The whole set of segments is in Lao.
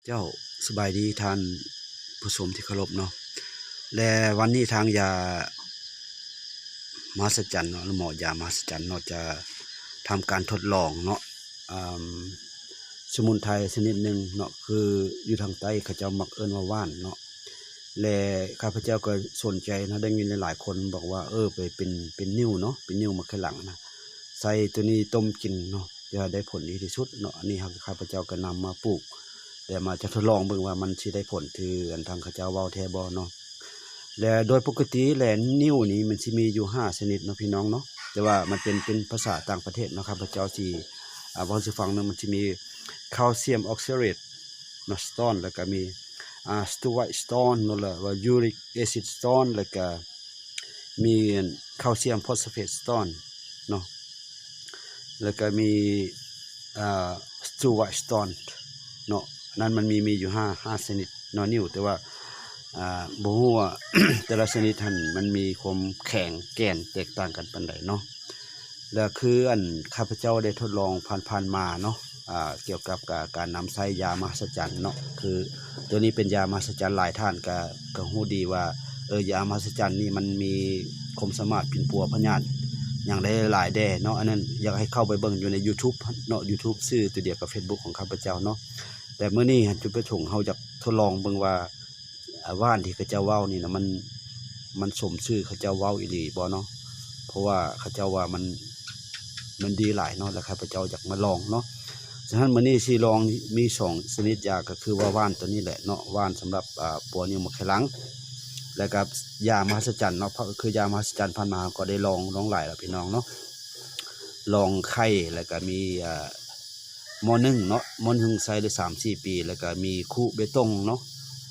ເຈົ້າ ສະບາຍດີທ່ານຜູ້ຊົມທີ່ເຄົາລົບເນາະ ແລະ ວັນນີ້ທາງຢາມະຫັດສະຈັນເນາະ ຫຼືໝໍຢາມະຫັດສະຈັນເນາະ ຈະທຳການທົດລອງເນາະ ອາ ສະໝຸນໄພຊະນິດໜຶ່ງເນາະ ຄືຢູ່ທາງໃຕ້ເຂົາເຈົ້າມັກເອີ້ນວ່າຫວ້ານເນາະ ແລະ ຂ້າພະເຈົ້າກໍສົນໃຈເນາະ ໄດ້ຍິນຫຼາຍໆຄົນບອກວ່າ ເອີ ໄປເປັນ ເປັນນິ້ວເນາະ ເປັນນິ້ວໝາກໄຂ່ຫຼັງນະ ໃສ່ໂຕນີ້ຕົ້ມກິນເນາະ ຈະໄດ້ຜົນດີທີ່ສຸດເນາະ ອັນນີ້ເຮົາ ຂ້າພະເຈົ້າກໍນຳມາປູກ ແຕ່ມາຈະທົດລອງເບິ່ງວ່າມັນຊິໄດ້ຜົນຄືອັນທາງເຂົາເຈົ້າເວົ້າແທ້ບໍ່ເນາະ ແລະ ໂດຍປົກກະຕິແລ້ວນິ້ວນີ້ມັນຊິມີຢູ່ຫ້າຊະນິດເນາະພີ່ນ້ອງເນາະ ແຕ່ວ່າມັນເປັນ ເປັນພາສາຕ່າງປະເທດເນາະ ຂ້າພະເຈົ້າຊິ ອາ ເວົ້າສູ່ຟັງເນາະ ມັນຊິມີ calcium oxalate ເນາະ stone ແລ້ວກໍມີ ອາ steroid stone ເນາະ ແລ້ວວ່າ uric acid stone ແລ້ວກໍ ມີ calcium phosphate stone ເນາະ ແລ້ວກໍມີ ອາ steroid stone ເນາະ ອັນນັ້ນມັນມີ ມີຢູ່ຫ້າ ຫ້າຊະນິດເນາະ ນິ້ວ ແຕ່ວ່າ ອາ ບໍ່ຮູ້ວ່າ ແຕ່ລະຊະນິດຫັ້ນມັນມີຄວາມແຂງແກ່ນແຕກຕ່າງກັນປານໃດເນາະ ແລ້ວຄືອັນຂ້າພະເຈົ້າໄດ້ທົດລອງຜ່ານໆມາເນາະ ອ່າ ກ່ຽວກັບການນຳໃຊ້ຢາມະຫັດສະຈັນເນາະ ຄືໂຕນີ້ເປັນຢາມະຫັດສະຈັນ ຫຼາຍທ່ານກະ ກະຮູ້ດີວ່າ ເອີ ຢາມະຫັດສະຈັນນີ້ມັນມີຄວາມສາມາດປິ່ນປົວພະຍາດຫຍັງໄດ້ຫຼາຍແດ່ເນາະ ອັນນັ້ນຢາກໃຫ້ເຂົ້າໄປເບິ່ງຢູ່ໃນ YouTube ເນາະ YouTube ຊື່ໂຕດຽວກັບ Facebook ຂອງຂ້າພະເຈົ້າເນາະ ແຕ່ມື້ນີ້ຫັ້ນ ຈຸດປະສົງເຮົາຢາກທົດລອງເບິ່ງວ່າ ອາ ຫວ້ານທີ່ເຂົາເຈົ້າເວົ້ານີ້ນະ ມັນ ມັນສົມຊື່ເຂົາເຈົ້າເວົ້າອີ່ຫຼີບໍ່ເນາະ ເພາະວ່າເຂົາເຈົ້າວ່າມັນ ມັນດີຫຼາຍເນາະ ແລ້ວຂ້າພະເຈົ້າຢາກມາລອງເນາະ ສະນັ້ນມື້ນີ້ຊິລອງມີສອງຊະນິດຢາ ກໍຄືວ່າຫວ້ານໂຕນີ້ແຫຼະເນາະ ຫວ້ານສຳລັບ ອາ ປົວນິ້ວໝາກໄຂ່ຫຼັງ ແລ້ວກໍຢາມະຫັດສະຈັນເນາະ ເພາະຄືຢາມະຫັດສະຈັນຜ່ານມາເຮົາກໍໄດ້ລອງ ລອງຫຼາຍແລ້ວພີ່ນ້ອງເນາະ ລອງໄຂ່ ແລ້ວກໍມີ ອາ ໝໍໜຶ່ງເນາະ ໝໍໜຶ່ງໃຊ້ໄດ້ສາມສີ່ປີ ແລ້ວກໍມີຄຸເບຕົງເນາະ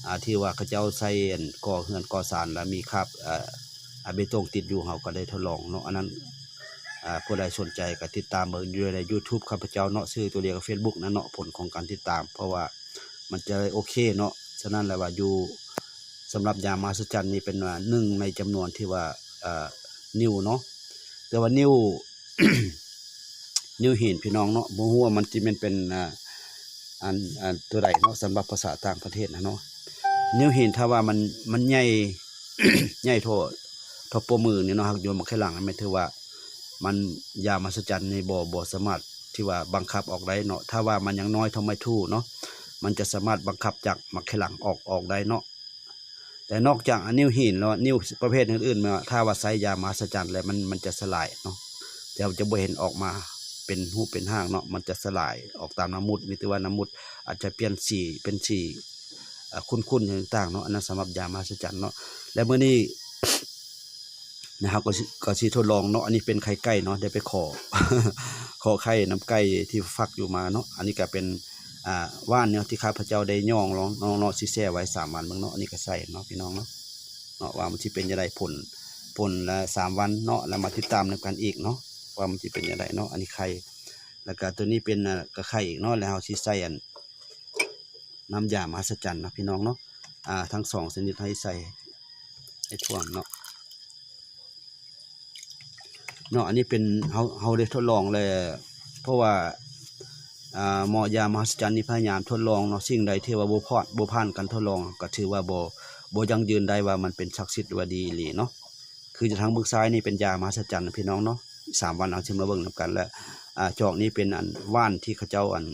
ອາ ທີ່ວ່າເຂົາເຈົ້າໃຊ້ ອັນ ກໍ່ເຮືອນກໍ່ຊານ ແລ້ວມີຄາບ ອາ ອາ ເບຕົງຕິດຢູ່ ເຮົາກໍໄດ້ທົດລອງເນາະ ອັນນັ້ນ ອາ ຜູ້ໃດສົນໃຈກໍຕິດຕາມເບິ່ງຢູ່ໃນ YouTube ຂ້າພະເຈົ້າເນາະ ຊື່ໂຕດຽວກັບ Facebook ນັ້ນເນາະ ຜົນຂອງການຕິດຕາມ ເພາະວ່າມັນຈະໂອເຄເນາະ ສະນັ້ນແຫຼະວ່າຢູ່ ສຳລັບຢາມະຫັດສະຈັນນີ້ເປັນວ່າໜຶ່ງໃນຈຳນວນທີ່ວ່າ ອາ ນິ້ວເນາະ ແຕ່ວ່ານິ້ວ ນິ້ວຫີນພີ່ນ້ອງເນາະ ບໍ່ຮູ້ວ່າມັນຊິແມ່ນເປັນ ອາ ອັນ ອັນ ຕົວໃດເນາະ ສຳລັບພາສາຕ່າງປະເທດນະເນາະ ນິ້ວຫີນຖ້າວ່າມັນ ມັນໃຫຍ່ ໃຫຍ່ເທົ່າ ເທົ່າໂປ້ມືນີ້ເນາະ ຫາກຢູ່ໝາກໄຂ່ຫຼັງແມ່ນຖືວ່າມັນ ຢາມະຫັດສະຈັນນີ້ບໍ່ ບໍ່ສາມາດທີ່ວ່າບັງຄັບອອກໄດ້ເນາະ ຖ້າວ່າມັນຍັງນ້ອຍເທົ່າໄມ້ທູ່ເນາະ ມັນຈະສາມາດບັງຄັບຈາກໝາກໄຂ່ຫຼັງອອກ ອອກໄດ້ເນາະ ແຕ່ນອກຈາກ ອາ ນິ້ວຫີນແລ້ວ ນິ້ວປະເພດອື່ນໆ ແມ່ນວ່າ ຖ້າວ່າໃຊ້ຢາມະຫັດສະຈັນແລ້ວ ມັນ ມັນຈະສະຫຼາຍເນາະ ຈະ ຈະບໍ່ເຫັນອອກມາເປັນຮູບເປັນຮ່າງເນາະ ມັນຈະສະຫຼາຍອອກຕາມນ້ຳມຸດ ມີແຕ່ວ່ານ້ຳມຸດອາດຈະປ່ຽນສີ ເປັນສີ ອາ ຂຸ້ນໆ ຫຍັງຕ່າງໆເນາະ ອັນນັ້ນສຳລັບຢາມະຫັດສະຈັນເນາະ ແລະ ມື້ນີ້ ນະ ເຮົາກໍຊິ ກໍຊິທົດລອງເນາະ ອັນນີ້ເປັນໄຂ່ໄກ່ເນາະ ໄດ້ໄປຂໍ ຂໍໄຂ່ນຳໄກ່ທີ່ຟັກຢູ່ມາເນາະ ອັນນີ້ກໍເປັນ ອ່າ ຫວ້ານເນາະ ທີ່ຂ້າພະເຈົ້າໄດ້ຍ່ອງລອງເນາະ ຊິແຊ່ໄວ້ສາມວັນເບິ່ງເນາະ ອັນນີ້ກໍໃສ່ເນາະ ພີ່ນ້ອງເນາະ ເນາະ ວ່າມັນຊິເປັນຈັ່ງໃດ ຜົນ ຜົນລະສາມວັນເນາະ ແລ້ວມາຕິດຕາມນຳກັນອີກເນາະ ວ່າມັນຊິເປັນຈັ່ງໃດເນາະ ອັນນີ້ໄຂ່ ແລ້ວກໍໂຕນີ້ເປັນ ອ່າ ກະໄຂ່ອີກເນາະ ແລ້ວເຮົາຊິໃສ່ ອັນ ນ້ຳຢາມະຫັດສະຈັນເນາະ ພີ່ນ້ອງເນາະ ອ່າ ທັງສອງຊະນິດໃຫ້ໃສ່ໃຫ້ຖ້ວມເນາະ ເນາະ ອັນນີ້ເປັນ ເຮົາ ເຮົາໄດ້ທົດລອງແລ້ວ ເພາະວ່າ ອ່າ ໝໍຢາມະຫັດສະຈັນນີ້ພະຍາຍາມທົດລອງເນາະ ສິ່ງໃດທີ່ວ່າບໍ່ພອດ ບໍ່ຜ່ານການທົດລອງ ກໍຖືວ່າບໍ່ ບໍ່ຢັ້ງຢືນໄດ້ວ່າມັນເປັນສັກສິດ ຫຼືວ່າດີອີ່ຫຼີເນາະ ຄືທາງເບື້ອງຊ້າຍນີ້ເປັນຢາມະຫັດສະຈັນນະ ພີ່ນ້ອງເນາະ ສາມວັນເຮົາຊິມາເບິ່ງນຳກັນ ແລະ ອ່າ ຈອກນີ້ເປັນ ອັນ ຫວ້ານທີ່ເຂົາເຈົ້າ ອັນ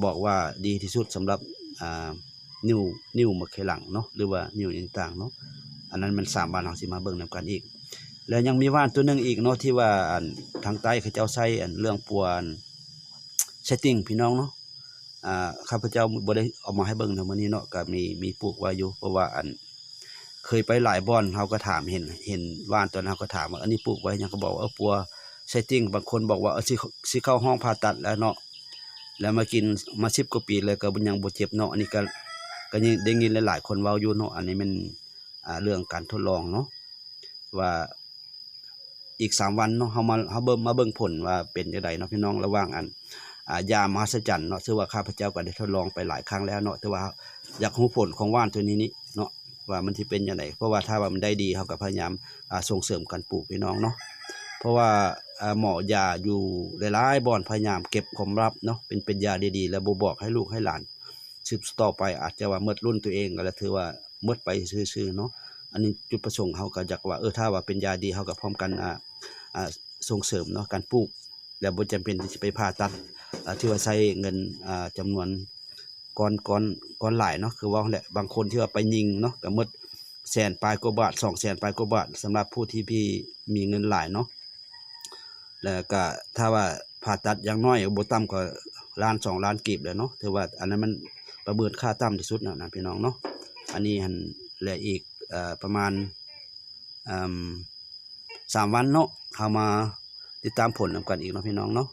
ບອກວ່າດີທີ່ສຸດສຳລັບ ອ່າ ນິ້ວ ນິ້ວໝາກໄຂ່ຫຼັງເນາະ ຫຼືວ່ານິ້ວຕ່າງໆເນາະ ອັນນັ້ນແມ່ນສາມວັນເຮົາຊິມາເບິ່ງນຳກັນອີກ ແລະ ຍັງມີຫວ້ານຕົວໜຶ່ງອີກເນາະ ທີ່ວ່າ ອັນ ທາງໃຕ້ເຂົາເຈົ້າໃຊ້ອັນເລື່ອງປົວ ອັນ ເຊັດຕິງ ພີ່ນ້ອງເນາະ ອ່າ ຂ້າພະເຈົ້າບໍ່ໄດ້ເອົາມາໃຫ້ເບິ່ງໃນມື້ນີ້ເນາະ ກໍມີ ມີປູກໄວ້ຢູ່ ເພາະວ່າ ອັນ ເຄີຍໄປຫຼາຍບ່ອນ ເຮົາກໍຖາມ ເຫັນ ເຫັນຫວ້ານຕົວນັ້ນ ເຮົາກໍຖາມວ່າ ອັນນີ້ປູກໄວ້ຫຍັງ ເຂົາບອກວ່າ ເອີ ປົວເຊັດຕິງ ບາງຄົນບອກວ່າ ເອີ ຊິ ຊິເຂົ້າຫ້ອງຜ່າຕັດແລ້ວເນາະ ແລ້ວມາກິນມາສິບກວ່າປີແລ້ວກໍຍັງບໍ່ເຈັບເນາະ ອັນນີ້ກໍ ກໍໄດ້ຍິນຫຼາຍໆຄົນເວົ້າຢູ່ເນາະ ອັນນີ້ແມ່ນ ອ່າ ເລື່ອງການທົດລອງເນາະ ວ່າອີກສາມວັນເນາະ ເຮົາມາ ເຮົາເບິ່ງ ມາເບິ່ງຜົນວ່າເປັນຈັ່ງໃດເນາະ ພີ່ນ້ອງ ລະຫວ່າງ ອັນ ອ່າ ຢາມະຫັດສະຈັນເນາະ ຖືວ່າຂ້າພະເຈົ້າກໍໄດ້ທົດລອງໄປຫຼາຍຄັ້ງແລ້ວເນາະ ແຕ່ວ່າຢາກຮູ້ຜົນຂອງຫວ້ານຕົວນີ້ນີ້ເນາະ ວ່າມັນຊິເປັນຈັ່ງໃດ ເພາະວ່າຖ້າວ່າມັນໄດ້ດີ ເຮົາກໍພະຍາຍາມ ອ່າ ສົ່ງເສີມການປູກ ພີ່ນ້ອງເນາະ ເພາະວ່າ ອ່າ ໝໍຢາຢູ່ຫຼາຍໆບ່ອນພະຍາຍາມເກັບຄວາມລັບເນາະ ເປັນ ເປັນຢາດີໆ ແລ້ວບໍ່ບອກໃຫ້ລູກໃຫ້ຫຼານ ສືບຕໍ່ໄປ ອາດຈະວ່າໝົດລຸ້ນຕົວເອງກໍລະຖືວ່າໝົດໄປຊື່ໆເນາະ. ອັນນີ້ຈຸດປະສົງເຮົາກໍຢາກວ່າ ເອີ ຖ້າວ່າເປັນຢາດີ ເຮົາກໍພ້ອມກັນ ອ່າ ອ່າ ສົ່ງເສີມເນາະ ການປູກ ແລະ ບໍ່ຈຳເປັນທີ່ຊິໄປຜ່າຕັດ ອ່າ ທີ່ວ່າໃຊ້ເງິນ ອ່າ ຈຳນວນ ກ່ອນ ກ່ອນ ກ່ອນຫຼາຍເນາະ ຄືເວົ້າຫັ້ນແຫຼະ. ບາງຄົນທີ່ວ່າໄປຍິງເນາະ ກໍໝົດແສນປາຍກວ່າບາດ ສອງແສນປາຍກວ່າບາດ ສຳລັບຜູ້ທີ່ ທີ່ມີເງິນຫຼາຍເນາະ. ແລ້ວກໍຖ້າວ່າຜ່າຕັດຢ່າງໜ້ອຍບໍ່ຕ່ຳກວ່າລ້ານສອງລ້ານກີບແຫຼະເນາະ ຖືວ່າອັນນັ້ນມັນປະເມີນຄ່າຕ່ຳທີ່ສຸດແລ້ວນະ ພີ່ນ້ອງເນາະ. ອັນນີ້ຫັ້ນ ແລະ ອີກ ເອີ ປະມານ ອາ ສາມວັນເນາະ ເຮົາມາຕິດຕາມຜົນນຳກັນອີກເນາະ ພີ່ນ້ອງເນາະ.